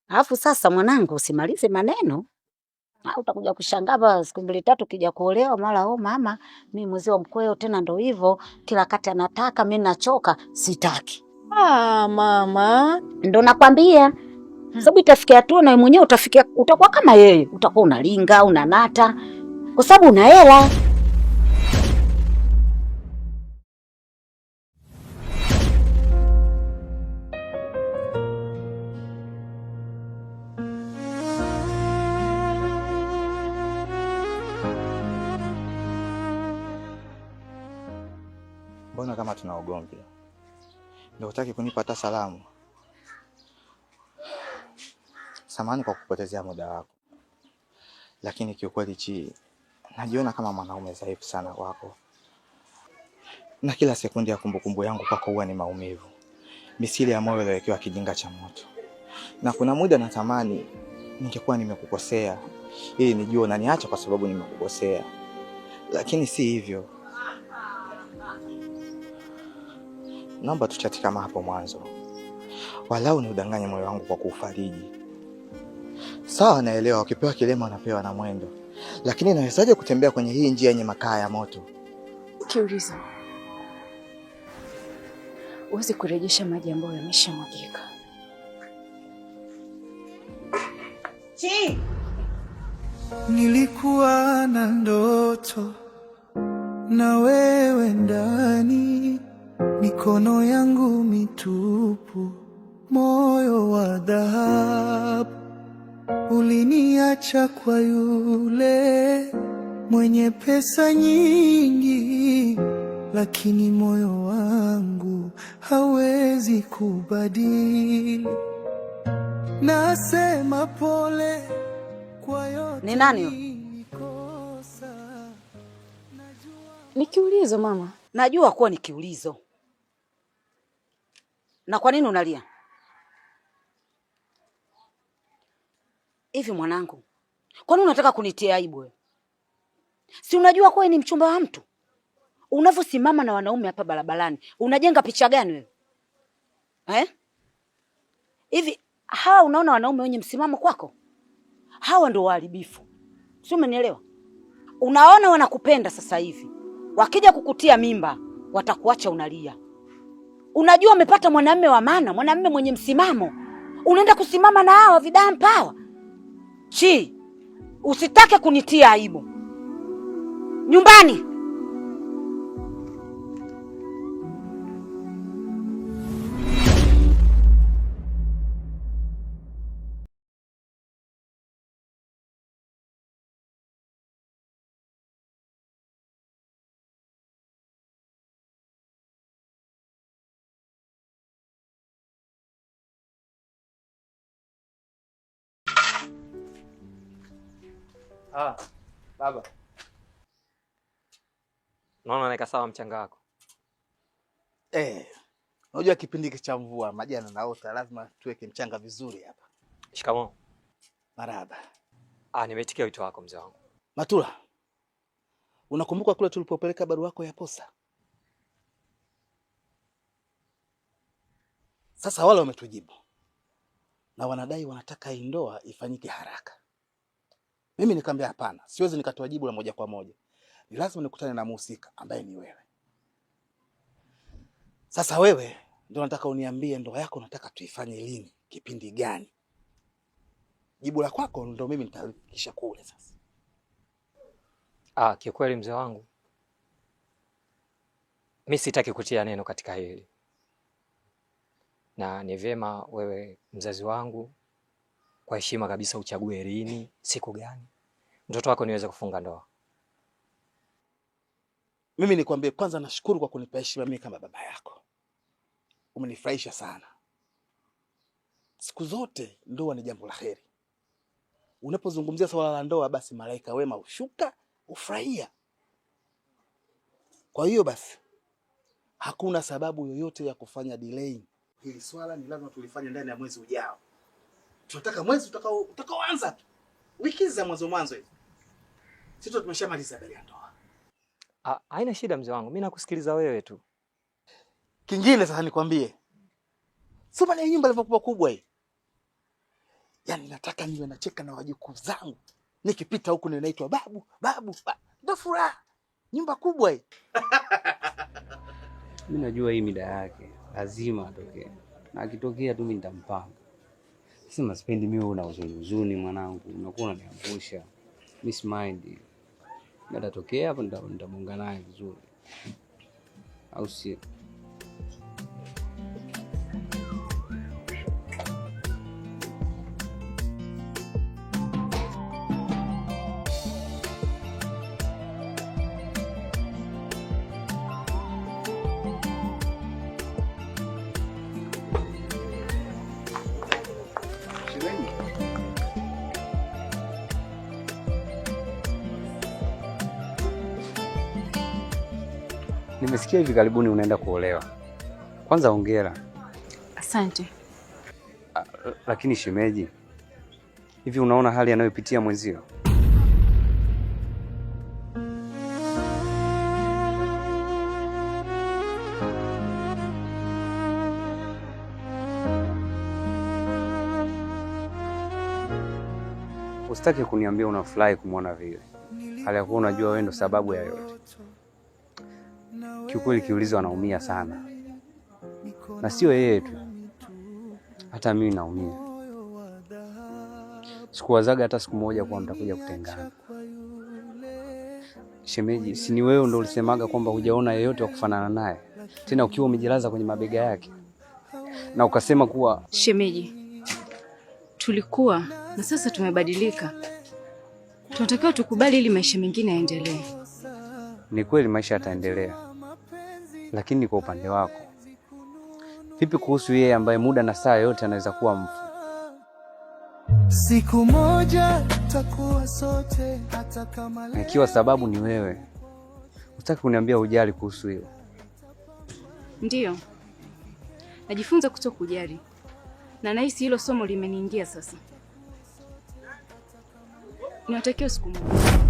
Alafu sasa mwanangu, usimalize maneno. Au utakuja kushangaa siku mbili tatu kija kuolewa, mara oh, mama mimi mzee wa mkweo tena ndo hivyo, kila kati anataka, mimi nachoka, sitaki. Ah, mama, ndo nakwambia. Sababu itafikia hatua na wewe mwenyewe utafikia, utakuwa kama yeye, utakuwa unalinga, unanata kwa sababu una hela. Mbona kama tuna ugomvi? Ndio hutaki kunipa hata salamu? Samahani kwa kupotezea muda wako, lakini kiukweli Chi, najiona kama mwanaume dhaifu sana kwako, na kila sekundi ya kumbukumbu yangu kwako huwa ni maumivu, misili ya moyo iliyowekewa kijinga cha moto. Na kuna muda natamani ningekuwa nimekukosea ili nijue unaniacha kwa sababu nimekukosea, lakini si hivyo. Naomba tuchati kama hapo mwanzo, walau ni udanganye moyo wangu kwa kuufariji. Sawa, naelewa ukipewa kilema unapewa na mwendo, lakini nawezaje kutembea kwenye hii njia yenye makaa ya moto? Kiulizo, huwezi kurejesha maji ambayo yameshamwagika. Chi! Nilikuwa na ndoto na wewe ndani, mikono yangu mitupu, moyo wa dhahabu. Uliniacha kwa yule mwenye pesa nyingi, lakini moyo wangu hawezi kubadili. Nasema pole kwa yote. Ni nani huyo? Nilikosa. Ni kiulizo mama. Najua kuwa ni kiulizo. Na kwa nini unalia hivi mwanangu? Kwa nini unataka kunitia aibu wewe? Si unajua kuwa ni mchumba wa mtu? Unavyosimama na wanaume hapa barabarani, unajenga picha gani wewe? Eh? Hivi hawa unaona wanaume wenye msimamo kwako? Hawa ndio waharibifu. Si umenielewa? Unaona wanakupenda sasa hivi. Wakija kukutia mimba, watakuacha unalia. Unajua umepata mwanamume wa maana, mwanamume mwenye msimamo. Unaenda kusimama na hawa vidampa hawa. Chi, usitake kunitia aibu. Nyumbani. Ah, baba. Naona naweka sawa mchanga wako. Eh, unajua kipindi hiki cha mvua majani yanaota, lazima tuweke mchanga vizuri hapa. Shikamoo. Marahaba. Ah, nimeitikia wito wako mzee wangu. Matula, unakumbuka kule tulipopeleka barua yako ya posa? Sasa wale wametujibu na wanadai wanataka hii ndoa ifanyike haraka. Mimi nikamwambia hapana, siwezi nikatoa jibu la moja kwa moja, ni lazima nikutane na mhusika ambaye ni wewe. Sasa wewe ndio nataka uniambie ndoa yako nataka tuifanye lini, kipindi gani? Jibu la kwako ndio mimi nitalifikisha kule sasa. Ah, kiukweli mzee wangu, mi sitaki kutia neno katika hili, na ni vyema wewe mzazi wangu kwa heshima kabisa uchague lini, siku gani mtoto wako niweze kufunga ndoa. Mimi nikwambie kwanza, nashukuru kwa kunipa heshima mimi kama baba yako, umenifurahisha sana. Siku zote ndoa ni jambo la heri. Unapozungumzia swala la ndoa, basi malaika wema hushuka hufurahia. Kwa hiyo basi hakuna sababu yoyote ya kufanya delay. Hili swala ni lazima tulifanye ndani ya mwezi ujao. Tunataka mwezi utakaoanza tu, wiki za mwanzo mwanzo hivi, sisi tumeshamaliza habari ya ndoa. Ah, haina shida mzee wangu, mi nakusikiliza wewe tu. Kingine sasa nikwambie, sio maana nyumba ilivyokuwa kubwa hii. Yaani nataka niwe nacheka na wajukuu zangu, nikipita huku ninaitwa babu babu, ndio furaha. Nyumba kubwa hii. Mimi najua hii mida yake lazima atokee, na akitokea tu mimi nitampanga. Sema sipendi mimi una huzuni huzuni, mwanangu, unakuwa unaniangusha. Mimi si mind. Atatokea hapo nitabonga naye vizuri, au sio? Nimesikia hivi karibuni unaenda kuolewa. Kwanza hongera. Asante. Lakini shemeji, hivi unaona hali anayopitia mwenzio? Usitaki kuniambia unafurahi kumwona vile, hali ya kuwa unajua wewe ndo sababu ya yote. Kiukweli kiulizo, anaumia sana, na sio yeye tu, hata mimi naumia. Sikuwazaga hata siku moja kuwa mtakuja kutengana. Shemeji, si ni wewe ndo ulisemaga kwamba hujaona yeyote wa kufanana naye, tena ukiwa umejilaza kwenye mabega yake, na ukasema kuwa Shemeji, tulikuwa na sasa tumebadilika, tunatakiwa tukubali ili maisha mengine yaendelee. Ni kweli maisha yataendelea, lakini kwa upande wako vipi kuhusu yeye ambaye muda na saa yote anaweza kuwa mfu? Siku moja takuwa sote, hata kama Na ikiwa sababu ni wewe, usitaki kuniambia hujali kuhusu hilo? Ndiyo, najifunza kuto kujali na nahisi hilo somo limeniingia sasa. Niwatakia siku moja.